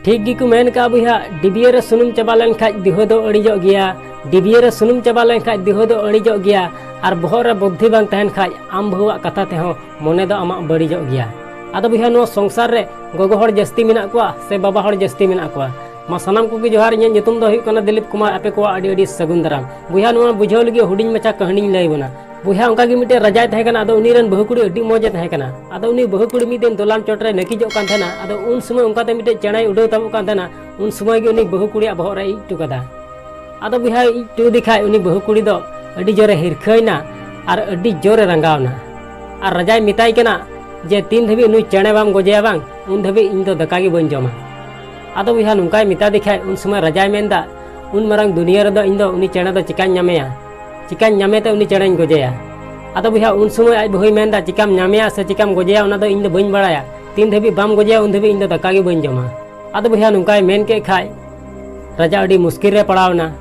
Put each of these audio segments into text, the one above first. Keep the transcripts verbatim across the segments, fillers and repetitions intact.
ᱴᱷᱤᱠ ᱜᱮᱠᱚ ᱢᱮᱱ ᱠᱟᱜᱼᱟ ᱵᱚᱭᱦᱟ, ᱰᱤᱵᱤᱭᱟᱹ ᱨᱮ ᱥᱩᱱᱩᱢ ᱪᱟᱵᱟ ᱞᱮᱱᱠᱷᱟᱡ ᱫᱤᱦᱟᱹ ᱫᱚ ᱟᱹᱲᱤᱡᱚᱜ ᱜᱮᱭᱟ᱾ ᱰᱤᱵᱤᱭᱟᱹ ᱨᱮ ᱥᱩᱱᱩᱢ ᱪᱟᱵᱟ ᱞᱮᱱᱠᱷᱟᱡ ᱫᱤᱦᱟᱹ ᱫᱚ ᱟᱹᱲᱤᱡᱚᱜ ᱜᱮᱭᱟ᱾ ᱟᱨ ᱵᱚᱦᱚᱜ ᱨᱮ ᱵᱩᱫᱽᱫᱷᱤ ᱵᱟᱝ ᱛᱟᱦᱮᱱ ᱠᱷᱟᱡ ᱟᱢ ᱵᱟᱹᱦᱩᱣᱟᱜ ᱠᱟᱛᱷᱟ ᱛᱮᱦᱚᱸ ᱢᱚᱱᱮ ᱫᱚ ᱟᱢᱟᱜ ᱵᱟᱹᱲᱤᱡᱚᱜ ᱜᱮᱭᱟ᱾ ᱟᱫᱚ ᱵᱚᱭᱦᱟ, ᱱᱚᱣᱟ ᱥᱚᱝᱥᱟᱨ ᱨᱮ ᱜᱚᱜᱚ ᱦᱚᱲ ᱡᱟᱹᱥᱛᱤ ᱢᱮᱱᱟᱜ ᱠᱚᱣᱟ ᱥᱮ ᱵᱟᱵᱟ ᱦᱚᱲ ᱡᱟᱹᱥᱛᱤ ᱢᱮᱱᱟᱜ ᱠᱚᱣᱟ? ᱢᱟ ᱥᱟᱱᱟᱢ ᱠᱚᱜᱮ ᱡᱚᱦᱟᱨ, ᱤᱧᱟᱹᱜ ᱧᱩᱛᱩᱢ ᱫᱚ ᱦᱩᱭᱩᱜ ᱠᱟᱱᱟ ᱫᱤᱞᱤᱯ ᱠᱩᱢᱟᱨ᱾ ᱟᱯᱮ ᱠᱚᱣᱟᱜ ᱟᱹᱰᱤ ᱟᱹᱰᱤ ᱥᱟᱹᱜᱩᱱ ᱫᱟᱨᱟᱢ᱾ ᱵᱚᱭᱦᱟ, ᱱᱚᱣᱟ ᱵᱩᱡᱷᱟᱹᱣ ᱞᱟᱹᱜᱤᱫ ᱦᱩᱰᱤᱧ ᱢᱟᱪᱷᱟ ᱠᱟᱹᱦᱱᱤᱧ ᱞᱟᱹᱭ ᱵᱚᱱᱟ᱾ ᱵᱚᱭᱦᱟ, ᱚᱱᱠᱟ ᱜᱮ ᱢᱤᱫᱴᱮᱡ ᱨᱟᱡᱟᱭ ᱛᱟᱦᱮᱸ ᱠᱟᱱᱟ᱾ ᱟᱫᱚ ᱩᱱᱤ ᱨᱮᱱ ᱵᱟᱹᱦᱩ ᱠᱩᱲᱤ ᱟᱹᱰᱤ ᱢᱚᱡᱽ ᱮ ᱛᱟᱦᱮᱸ ᱠᱟᱱᱟ᱾ ᱟᱫᱚ ᱩᱱᱤ ᱵᱟᱹᱦᱩ ᱠᱩᱲᱤ ᱢᱤᱫ ᱫᱤᱱ ᱫᱚᱞᱟᱱ ᱪᱚᱴ ᱨᱮ ᱱᱟᱹᱠᱤᱡᱚᱜ ᱠᱟᱱ ᱛᱟᱦᱮᱱᱟ᱾ ᱟᱫᱚ ᱩᱱ ᱥᱚᱢᱚᱭ ᱚᱱᱠᱟᱛᱮ ᱢᱤᱫᱴᱮᱡ ᱪᱮᱬᱮᱭ ᱩᱰᱟᱹᱣ ᱛᱟᱵᱚᱜ ᱠᱟᱱ ᱛᱟᱦᱮᱱᱟ᱾ ᱩᱱ ᱥᱚᱢᱚᱭ ᱜᱮ ᱩᱱᱤ ᱵᱟᱹᱦᱩ ᱠᱩᱲᱤᱭᱟᱜ ᱵᱚᱦᱚᱜ ᱨᱮᱭ ᱤᱡ ᱦᱚᱴᱚ ᱠᱟᱫᱟ᱾ ᱟᱫᱚ ᱵᱚᱭᱦᱟ, ᱤᱡ ᱦᱚᱴᱚ ᱟᱫᱮ ᱠᱷᱟᱡ ᱩᱱᱤ ᱵᱟᱹᱦᱩ ᱠᱩᱲᱤ ᱫᱚ ᱟᱹᱰᱤ ᱡᱳᱨᱮ ᱦᱤᱨᱠᱷᱟᱹᱭᱮᱱᱟ ᱟᱨ ᱟᱹᱰᱤ ᱡᱳᱨᱮ ᱨᱟᱸᱜᱟᱣᱱᱟ᱾ ᱟᱨ ᱨᱟᱡᱟᱭ ᱢᱮᱛᱟᱭ ᱠᱟᱱᱟ ᱡᱮ, "ᱛᱤᱱ ᱫᱷᱟᱹᱵᱤᱡ ᱱᱩᱭ ᱪᱮᱬᱮ ᱵᱟᱢ ᱜᱚᱡᱮᱭᱟ ᱵᱟᱝ, ᱩᱱ ᱫᱷᱟᱹᱵᱤᱡ ᱤᱧ ᱫᱚ ᱫᱟᱠᱟ ᱜᱮ ᱵᱟᱹᱧ ᱡᱚᱢᱟ᱾" ᱟᱫᱚ ᱵᱚᱭᱦᱟ, ᱱᱚᱝᱠᱟᱭ ᱢᱮᱛᱟ ᱫᱮ ᱠᱷᱟᱡ, ᱩᱱ ᱥᱚᱢᱚᱭ ᱨᱟᱡᱟᱭ ᱢᱮᱱᱫᱟ, "ᱩᱱ ᱢᱟᱨᱟᱝ ᱫᱩᱱᱤᱭᱟᱹ ᱨᱮᱫᱚ ᱤᱧ ᱫᱚ ᱩᱱᱤ ᱪᱮᱬᱮ ᱫᱚ ᱪᱤᱠᱟᱧ ᱧᱟᱢᱮᱭᱟ? ᱪᱤᱠᱟᱧ ᱧᱟᱢᱮ ᱛᱮ ᱩᱱᱤ ᱪᱮᱬᱮᱧ ᱜᱚᱡᱮᱭᱟ?" ᱟᱫᱚ ᱵᱚᱭᱦᱟ, ᱩᱱ ᱥᱚᱢᱚᱭ ᱟᱡ ᱵᱟᱹᱦᱩᱭ ᱢᱮᱱᱫᱟ, "ᱪᱤᱠᱟᱢ ᱧᱟᱢᱮᱭᱟ ᱥᱮ ᱪᱤᱠᱟᱢ ᱜᱚᱡᱮᱭᱟ, ᱚᱱᱟ ᱫᱚ ᱤᱧ ᱫᱚ ᱵᱟᱹᱧ ᱵᱟᱲᱟᱭᱟ᱾ ᱛᱤᱱ ᱫᱷᱟᱹᱵᱤᱡ ᱵᱟᱢ ᱜᱚᱡᱮᱭᱟ, ᱩᱱ ᱫᱷᱟᱹᱵᱤᱡ ᱤᱧ ᱫᱚ ᱫᱟᱠᱟ ᱜᱮ ᱵᱟᱹᱧ ᱡᱚᱢᱟ᱾" ᱟᱫᱚ ᱵᱚᱭᱦᱟ, ᱱᱚᱝᱠᱟᱭ ᱢᱮᱱ ᱠᱮᱫ ᱠᱷᱟᱡ, ᱨᱟᱡᱟ ᱟᱹᱰᱤ ᱢᱩᱥᱠᱤᱞ ᱨᱮ ᱯᱟᱲᱟᱣ ᱮᱱᱟ᱾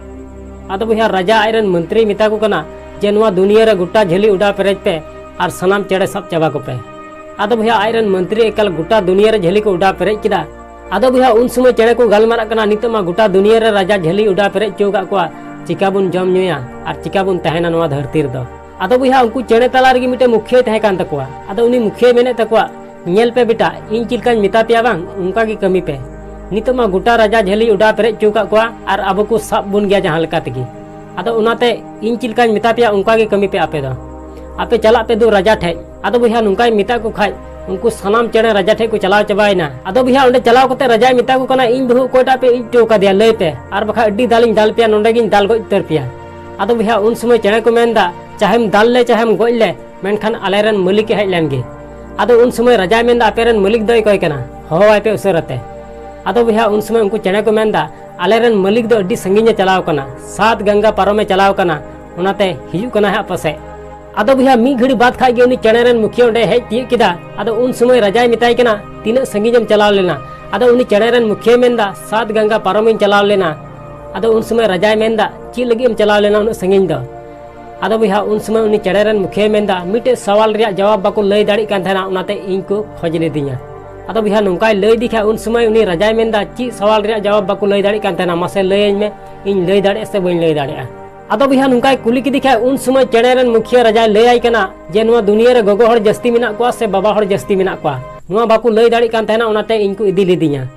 ᱟᱫᱚ ᱵᱚᱭᱦᱟ, ᱨᱟᱡᱟ ᱟᱡ ᱨᱮᱱ ᱢᱚᱱᱛᱨᱤᱭ ᱢᱮᱛᱟ ᱠᱚ ᱠᱟᱱᱟ ᱡᱮ, "ᱱᱚᱣᱟ ᱫᱩᱱᱤᱭᱟᱹ ᱨᱮ ᱜᱚᱴᱟ ᱡᱷᱟᱹᱞᱤ ᱚᱰᱟᱣ ᱯᱮᱨᱮᱡ ᱯᱮ ᱟᱨ ᱥᱟᱱᱟᱢ ᱪᱮᱬᱮ ᱥᱟᱵ ᱪᱟᱵᱟ ᱠᱚᱯᱮ᱾" ᱟᱫᱚ ᱵᱚᱭᱦᱟ, ᱟᱡ ᱨᱮᱱ ᱢᱚᱱᱛᱨᱤ ᱮᱠᱟᱞ ᱜᱚᱴᱟ ᱫᱩᱱᱤᱭᱟᱹ ᱨᱮ ᱡᱷᱟᱹᱞᱤ ᱠᱚ ᱚᱰᱟᱣ ᱯᱮᱨᱮᱡ ᱠᱮᱫᱟ᱾ ᱟᱫᱚ ᱵᱚᱭᱦᱟ, ᱩᱱ ᱥᱚᱢᱚᱭ ᱪᱮᱬᱮ ᱠᱚ ᱜᱟᱞᱢᱟᱨᱟᱜ ᱠᱟᱱᱟ, "ᱱᱤᱛᱚᱜ ᱢᱟ ᱜᱚᱴᱟ ᱫᱩᱱᱤᱭᱟᱹ ᱨᱮ ᱨᱟᱡᱟ ᱡᱷᱟᱹᱞᱤ ᱚᱰᱟᱣ ᱯᱮᱨᱮᱡ ᱦᱚᱪᱚ ᱟᱠᱟᱫ ᱠᱚᱣᱟ, ᱪᱤᱠᱟ ᱵᱚᱱ ᱡᱚᱢ ᱧᱩᱭᱟ ᱟᱨ ᱪᱤᱠᱟ ᱵᱚᱱ ᱛᱟᱦᱮᱱᱟ ᱱᱚᱣᱟ ᱫᱷᱟᱹᱨᱛᱤ ᱨᱮᱫᱚ?" ᱟᱫᱚ ᱵᱚᱭᱦᱟ, ᱩᱱᱠᱩ ᱪᱮᱬᱮ ᱛᱟᱞᱟ ᱨᱮᱜᱮ ᱢᱤᱫᱴᱮᱱ ᱢᱩᱠᱷᱤᱭᱟᱹᱭ ᱛᱟᱦᱮᱸ ᱠᱟᱱ ᱛᱟᱠᱚᱣᱟ᱾ ᱟᱫᱚ ᱩᱱᱤ ᱢᱩᱠᱷᱤᱭᱟᱹᱭ ᱢᱮᱱᱮᱫ ᱛᱟᱠᱚᱣᱟ, "ᱧᱮᱞ ᱯᱮ ᱵᱮᱴᱟ, ᱤᱧ ᱪᱮᱫ ᱞᱮᱠᱟᱧ ᱢᱮᱛᱟ ᱯᱮᱭᱟ ᱵᱟᱝ, ᱚᱱᱠᱟ ᱜᱮ ᱠᱟᱹᱢᱤ ᱯᱮ᱾ ᱱᱤᱛᱚᱜ ᱢᱟ ᱜᱚᱴᱟ ᱨᱟᱡᱟ ᱡᱷᱟᱹᱞᱤ ᱚᱰᱟᱣ ᱯᱮᱨᱮᱡ ᱦᱚᱪᱚ ᱟᱠᱟᱫ ᱠᱚᱣᱟ ᱟᱨ ᱟᱵᱚ ᱠᱚ ᱥᱟᱵ ᱵᱚᱱ ᱜᱮᱭᱟ ᱡᱟᱦᱟᱸ ᱞᱮᱠᱟ ᱛᱮᱜᱮ᱾ ᱟᱫᱚ ᱚᱱᱟᱛᱮ ᱤᱧ ᱪᱮᱫ ᱞᱮᱠᱟᱧ ᱢᱮᱛᱟ ᱯᱮᱭᱟ, ᱚᱱᱠᱟ ᱜᱮ ᱠᱟᱹᱢᱤ ᱯᱮ ᱟᱯᱮ ᱫᱚ᱾ ᱟᱯᱮ ᱪᱟᱞᱟᱜ ᱯᱮ ᱫᱩ ᱨᱟᱡᱟ ᱴᱷᱮᱡ᱾" ᱟᱫᱚ ᱵᱚᱭᱦᱟ, ᱱᱚᱝᱠᱟᱭ ᱢᱮᱛᱟ ᱠᱚ ᱠᱷᱟᱡ, ᱩᱱᱠᱩ ᱥᱟᱱᱟᱢ ᱪᱮᱬᱮ ᱨᱟᱡᱟ ᱴᱷᱮᱡ ᱠᱚ ᱪᱟᱞᱟᱣ ᱪᱟᱵᱟᱭᱮᱱᱟ᱾ ᱟᱫᱚ ᱵᱚᱭᱦᱟ, ᱚᱸᱰᱮ ᱪᱟᱞᱟᱣ ᱠᱟᱛᱮ ᱨᱟᱡᱟᱭ ᱢᱮᱛᱟ ᱠᱚ ᱠᱟᱱᱟ, "ᱤᱧ ᱵᱟᱹᱦᱩ ᱚᱠᱚᱭᱴᱟᱜ ᱯᱮ ᱤᱡ ᱦᱚᱪᱚ ᱠᱟᱫᱮᱭᱟ, ᱞᱟᱹᱭ ᱯᱮ, ᱟᱨ ᱵᱟᱠᱷᱟᱡ ᱟᱹᱰᱤ ᱫᱟᱞᱤᱧ ᱫᱟᱞ ᱯᱮᱭᱟ, ᱱᱚᱸᱰᱮ ᱜᱤᱧ ᱫᱟᱞ ᱜᱚᱡ ᱩᱛᱟᱹᱨ ᱯᱮᱭᱟ᱾" ᱟᱫᱚ ᱵᱚᱭᱦᱟ, ᱩᱱ ᱥᱚᱢᱚᱭ ᱪᱮᱬᱮ ᱠᱚ ᱢᱮᱱᱫᱟ, "ᱪᱟᱦᱮᱢ ᱫᱟᱞ ᱞᱮ, ᱪᱟᱦᱮᱢ ᱜᱚᱡ ᱞᱮ, ᱢᱮᱱᱠᱷᱟᱱ ᱟᱞᱮ ᱨᱮᱱ ᱢᱟᱹᱞᱤᱠ ᱮ ᱦᱮᱡ ᱞᱮᱱ ᱜᱮ᱾" ᱟᱫᱚ ᱩᱱ ᱥᱚᱢᱚᱭ ᱨᱟᱡᱟᱭ ᱢᱮᱱᱫᱟ, "ᱟᱯᱮ ᱨᱮᱱ ᱢᱟᱹᱞᱤᱠ ᱫᱚᱭ ᱚᱠᱚᱭ ᱠᱟᱱᱟ? ᱦᱚᱦᱚᱣᱟᱭ ᱯᱮ ᱩᱥᱟᱹᱨᱟᱛᱮ᱾" ᱟᱫᱚ ᱵᱚᱭᱦᱟ, ᱩᱱ ᱥᱚᱢᱚᱭ ᱩᱱᱠᱩ ᱪᱮᱬᱮ ᱠᱚ ᱢᱮᱱᱫᱟ, "ᱟᱞᱮ ᱨᱮᱱ ᱢᱟᱹᱞᱤᱠ ᱫᱚ ᱟᱹᱰᱤ ᱥᱟᱺᱜᱤᱧ ᱮ ᱪᱟᱞᱟᱣ ᱠᱟᱱᱟ, ᱥᱟᱛ ᱜᱟᱝᱜᱟ ᱯᱟᱨᱚᱢ ᱮ ᱪᱟᱞᱟᱣ ᱠᱟᱱᱟ, ᱚᱱᱟᱛᱮ ᱦᱤᱡᱩᱜ ᱠᱟᱱᱟᱭ ᱦᱟᱸᱜ ᱯᱟᱥᱮᱡ᱾" ᱟᱫᱚ ᱵᱚᱭᱦᱟ, ᱢᱤᱫ ᱜᱷᱟᱹᱲᱤ ᱵᱟᱫ ᱠᱷᱟᱡ ᱜᱮ ᱩᱱᱤ ᱪᱮᱬᱮ ᱨᱮᱱ ᱢᱩᱠᱷᱤᱭᱟᱹ ᱚᱸᱰᱮ ᱦᱮᱡ ᱛᱤᱭᱳᱜ ᱠᱮᱫᱟ᱾ ᱟᱫᱚ ᱩᱱ ᱥᱚᱢᱚᱭ ᱨᱟᱡᱟᱭ ᱢᱮᱛᱟᱭ ᱠᱟᱱᱟ, "ᱛᱤᱱᱟᱹᱜ ᱥᱟᱺᱜᱤᱧ ᱮᱢ ᱪᱟᱞᱟᱣ ᱞᱮᱱᱟ?" ᱟᱫᱚ ᱩᱱᱤ ᱪᱮᱬᱮ ᱨᱮᱱ ᱢᱩᱠᱷᱤᱭᱟᱹᱭ ᱢᱮᱱᱫᱟ, "ᱥᱟᱛ ᱜᱟᱝᱜᱟ ᱯᱟᱨᱚᱢ ᱤᱧ ᱪᱟᱞᱟᱣ ᱞᱮᱱᱟ᱾" ᱟᱫᱚ ᱩᱱ ᱥᱚᱢᱚᱭ ᱨᱟᱡᱟᱭ ᱢᱮᱱᱫᱟ, "ᱪᱮᱫ ᱞᱟᱹᱜᱤᱫ ᱮᱢ ᱪᱟᱞᱟᱣ ᱞᱮᱱᱟ ᱩᱱᱟᱹᱜ ᱥᱟᱺᱜᱤᱧ ᱫᱚ?" ᱟᱫᱚ ᱵᱚᱭᱦᱟ, ᱩᱱ ᱥᱚᱢᱚᱭ ᱩᱱᱤ ᱪᱮᱬᱮ ᱨᱮᱱ ᱢᱩᱠᱷᱤᱭᱟᱹᱭ ᱢᱮᱱᱫᱟ, "ᱢᱤᱫᱴᱮᱡ ᱥᱟᱣᱟᱞ ᱨᱮᱭᱟᱜ ᱡᱟᱣᱟᱵ ᱵᱟᱠᱚ ᱞᱟᱹᱭ ᱫᱟᱲᱮᱭᱟᱜ ᱠᱟᱱ ᱛᱟᱦᱮᱱᱟ, ᱚᱱᱟᱛᱮ ᱤᱧ ᱠᱚ ᱠᱷᱚᱡᱽ ᱞᱤᱫᱤᱧᱟ᱾" ᱟᱫᱚ ᱵᱚᱭᱦᱟ ᱱᱚᱝᱠᱟᱭ ᱞᱟᱹᱭ ᱤᱫᱤ ᱠᱷᱟᱡ, ᱩᱱ ᱥᱚᱢᱚᱭ ᱩᱱᱤ ᱨᱟᱡᱟᱭ ᱢᱮᱱᱫᱟ, "ᱪᱮᱫ ᱥᱟᱣᱟᱞ ᱨᱮᱭᱟᱜ ᱡᱟᱣᱟᱵ ᱵᱟᱠᱚ ᱞᱟᱹᱭ ᱫᱟᱲᱮᱭᱟᱜ ᱠᱟᱱ ᱛᱟᱦᱮᱱᱟ? ᱢᱟᱥᱮ ᱞᱟᱹᱭᱟᱹᱧ ᱢᱮ, ᱤᱧ ᱞᱟᱹᱭ ᱫᱟᱲᱮᱭᱟᱜᱼᱟ ᱥᱮ ᱵᱟᱹᱧ ᱞᱟᱹᱭ ᱫᱟᱲᱮᱭᱟᱜᱼᱟ?" ᱟᱫᱚ ᱵᱚᱭᱦᱟ ᱱᱚᱝᱠᱟᱭ ᱠᱩᱞᱤ ᱠᱮᱫᱮ ᱠᱷᱟᱡ, ᱩᱱ ᱥᱚᱢᱚᱭ ᱪᱮᱬᱮ ᱨᱮᱱ ᱢᱩᱠᱷᱤᱭᱟᱹ ᱨᱟᱡᱟᱭ ᱞᱟᱹᱭᱟᱭ ᱠᱟᱱᱟ ᱡᱮ ᱱᱚᱣᱟ ᱫᱩᱱᱤᱭᱟᱹ ᱨᱮ ᱜᱚᱜᱚ ᱦᱚᱲ ᱡᱟᱹᱥᱛᱤ ᱢᱮᱱᱟᱜ ᱠᱚᱣᱟ ᱥᱮ ᱵᱟᱵᱟ ᱦᱚᱲ ᱡᱟᱹᱥᱛᱤ ᱢᱮᱱᱟᱜ ᱠᱚᱣᱟ, ᱱᱚᱣᱟ ᱵᱟᱠᱚ ᱞᱟᱹᱭ ᱫᱟᱲᱮᱭᱟᱜ ᱠᱟᱱ ᱛᱟᱦᱮᱱᱟ, ᱚᱱᱟᱛᱮ ᱤᱧ ᱠᱚ ᱤᱫᱤ ᱞᱤᱫᱤᱧᱟ᱾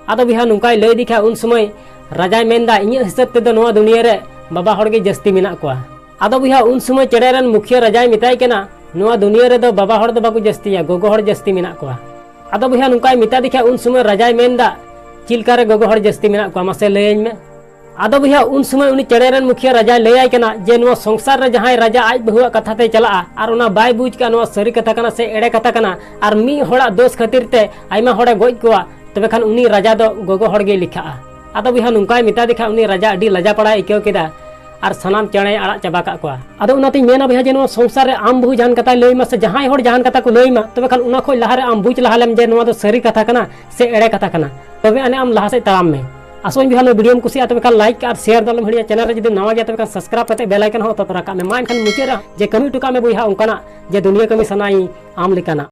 ᱟᱫᱚ ᱵᱚᱭᱦᱟ ᱱᱚᱝᱠᱟᱭ ᱞᱟᱹᱭ ᱤᱫᱤ ᱠᱷᱟᱡ, ᱩᱱ ᱥᱚᱢᱚᱭ ᱨᱟᱡᱟᱭ ᱢᱮᱱᱫᱟ, "ᱤᱧᱟᱹᱜ ᱦᱤᱥᱟᱹᱵ ᱛᱮᱫᱚ ᱱᱚᱣᱟ ᱫᱩᱱᱤᱭᱟᱹ ᱨᱮ ᱵᱟᱵᱟ ᱦᱚᱲ ᱜᱮ ᱡᱟᱹᱥᱛᱤ ᱢᱮᱱᱟᱜ ᱠᱚᱣᱟ᱾" ᱟᱫᱚ ᱵᱚᱭᱦᱟ ᱩᱱ ᱥᱚᱢᱚᱭ ᱪᱮᱬᱮ ᱨᱮᱱ ᱢᱩᱠᱷᱤᱭᱟᱹ ᱨᱟᱡᱟᱭ ᱢᱮᱛᱟᱭ ᱠᱟᱱᱟ, "ᱱᱚᱣᱟ ᱫᱩᱱᱤᱭᱟᱹ ᱨᱮᱫᱚ ᱵᱟᱵᱟ ᱦᱚᱲ ᱫᱚ ᱵᱟᱠᱚ ᱡᱟᱹᱥᱛᱤᱭᱟ, ᱜᱚᱜᱚ ᱦᱚᱲ ᱡᱟᱹᱥᱛᱤ ᱢᱮᱱᱟᱜ ᱠᱚᱣᱟ᱾" ᱟᱫᱚ ᱵᱚᱭᱦᱟ ᱱᱚᱝᱠᱟᱭ ᱢᱮᱛᱟ ᱫᱮ ᱠᱷᱟᱡ, ᱩᱱ ᱥᱚᱢᱚᱭ ᱨᱟᱡᱟᱭ ᱢᱮᱱᱫᱟ, "ᱪᱮᱫ ᱞᱮᱠᱟ ᱨᱮ ᱜᱚᱜᱚ ᱦᱚᱲ ᱡᱟᱹᱥᱛᱤ ᱢᱮᱱᱟᱜ ᱠᱚᱣᱟ, ᱢᱟᱥᱮ ᱞᱟᱹᱭᱟᱹᱧ ᱢᱮ?" ᱟᱫᱚ ᱵᱚᱭᱦᱟ ᱩᱱ ᱥᱚᱢᱚᱭ ᱩᱱᱤ ᱪᱮᱬᱮ ᱨᱮᱱ ᱢᱩᱠᱷᱤᱭᱟᱹ ᱨᱟᱡᱟᱭ ᱞᱟᱹᱭᱟᱭ ᱠᱟᱱᱟ ᱡᱮ ᱱᱚᱣᱟ ᱥᱚᱝᱥᱟᱨ ᱨᱮ ᱡᱟᱦᱟᱸᱭ ᱨᱟᱡᱟ ᱟᱡ ᱵᱟᱹᱦᱩᱣᱟᱜ ᱠᱟᱛᱷᱟ ᱛᱮ ᱪᱟᱞᱟᱜᱼᱟ ᱟᱨ ᱚᱱᱟ ᱵᱟᱭ ᱵᱩᱡᱽ ᱠᱟᱜᱼᱟ ᱱᱚᱣᱟ ᱥᱟᱹᱨᱤ ᱠᱟᱛᱷᱟ ᱠᱟᱱᱟ ᱥᱮ ᱮᱲᱮ ᱠᱟᱛᱷᱟ ᱠᱟᱱᱟ, ᱟᱨ ᱢᱤᱫ ᱦᱚᱲᱟᱜ ᱫᱳᱥ ᱠᱷᱟᱹᱛᱤᱨ ᱛᱮ ᱟᱭᱢᱟ ᱦᱚᱲᱮ ᱜᱚᱡ ᱠᱚᱣᱟ, ᱛᱚᱵᱮ ᱠᱷᱟᱱ ᱩᱱᱤ ᱨᱟᱡᱟ ᱫᱚ ᱜᱚᱜᱚ ᱦᱚᱲ ᱜᱮᱭ ᱞᱮᱠᱷᱟᱜᱼᱟ᱾ ᱟᱫᱚ ᱵᱚᱭᱦᱟ ᱱᱚᱝᱠᱟᱭ ᱢᱮᱛᱟ ᱫᱮ ᱠᱷᱟᱡ, ᱩᱱᱤ ᱨᱟᱡᱟ ᱟᱹᱰᱤ ᱞᱟᱡᱟ ᱯᱟᱲᱟᱭ ᱟᱹᱭᱠᱟᱹᱣ ᱠᱮᱫᱟ ᱟᱨ ᱥᱟᱱᱟᱢ ᱪᱮᱬᱮᱭ ᱟᱲᱟᱜ ᱪᱟᱵᱟ ᱠᱟᱜ ᱠᱚᱣᱟ᱾ ᱟᱫᱚ ᱚᱱᱟᱛᱤᱧ ᱢᱮᱱᱟ ᱵᱚᱭᱦᱟ ᱡᱮ ᱱᱚᱣᱟ ᱥᱚᱝᱥᱟᱨ ᱨᱮ ᱟᱢ ᱵᱟᱹᱦᱩ ᱡᱟᱦᱟᱱ ᱠᱟᱛᱷᱟᱭ ᱞᱟᱹᱭ ᱢᱟ ᱥᱮ ᱡᱟᱦᱟᱸᱭ ᱦᱚᱲ ᱡᱟᱦᱟᱱ ᱠᱟᱛᱷᱟ ᱠᱚ ᱞᱟᱹᱭ ᱢᱟ, ᱛᱚᱵᱮ ᱠᱷᱟᱱ ᱚᱱᱟ ᱠᱷᱚᱡ ᱞᱟᱦᱟ ᱨᱮ ᱟᱢ ᱵᱩᱡᱽ ᱞᱟᱦᱟ ᱞᱮᱢ ᱡᱮ ᱱᱚᱣᱟ ᱫᱚ ᱥᱟᱹᱨᱤ ᱠᱟᱛᱷᱟ ᱠᱟᱱᱟ ᱥᱮ ᱮᱲᱮ ᱠᱟᱛᱷᱟ ᱠᱟᱱᱟ, ᱛᱚᱵᱮ ᱟᱹᱱᱤᱡ ᱟᱢ ᱞᱟᱦᱟ ᱥᱮᱫ ᱛᱟᱲᱟᱢ ᱢᱮ᱾ ᱟᱥᱚᱜ ᱟᱹᱧ ᱵᱚᱭᱦᱟ ᱱᱚᱣᱟ ᱵᱷᱤᱰᱤᱭᱳᱢ ᱠᱩᱥᱤᱭᱟᱜᱼᱟ, ᱛᱚᱵᱮ ᱠᱷᱟᱱ ᱞᱟᱭᱤᱠ ᱟᱨ ᱥᱮᱭᱟᱨ ᱫᱚ ᱟᱞᱚᱢ ᱦᱤᱲᱤᱧᱟ᱾ ᱪᱮᱱᱮᱞ ᱨᱮ ᱡᱩᱫᱤ ᱱᱟᱣᱟ ᱜᱮᱭᱟ, ᱛᱚᱵᱮ ᱠᱷᱟᱱ ᱥᱟᱵᱥᱠᱨᱟᱭᱤᱵ ᱠᱟᱛᱮ ᱵᱮᱞ ᱟᱭᱠᱚᱱ ᱦᱚᱸ ᱚᱛᱚ ᱛᱚᱨᱟ ᱠᱟᱜ ᱢᱮ᱾ ᱢᱟ ᱮᱱᱠᱷᱟᱱ ᱢᱩᱪᱟᱹᱫ ᱨᱮ ᱡᱮ ᱠᱟᱹᱢᱤ ᱦᱚᱴᱚ ᱠᱟᱜ ᱢᱮ ᱵᱚᱭᱦᱟ ᱚᱱᱠᱟᱱᱟᱜ ᱡᱮ ᱫᱩᱱᱤᱭᱟᱹ ᱠᱟᱹᱢᱤ ᱥᱟᱱᱟᱭᱤᱧ ᱟᱢ ᱞᱮᱠᱟᱱᱟᱜ᱾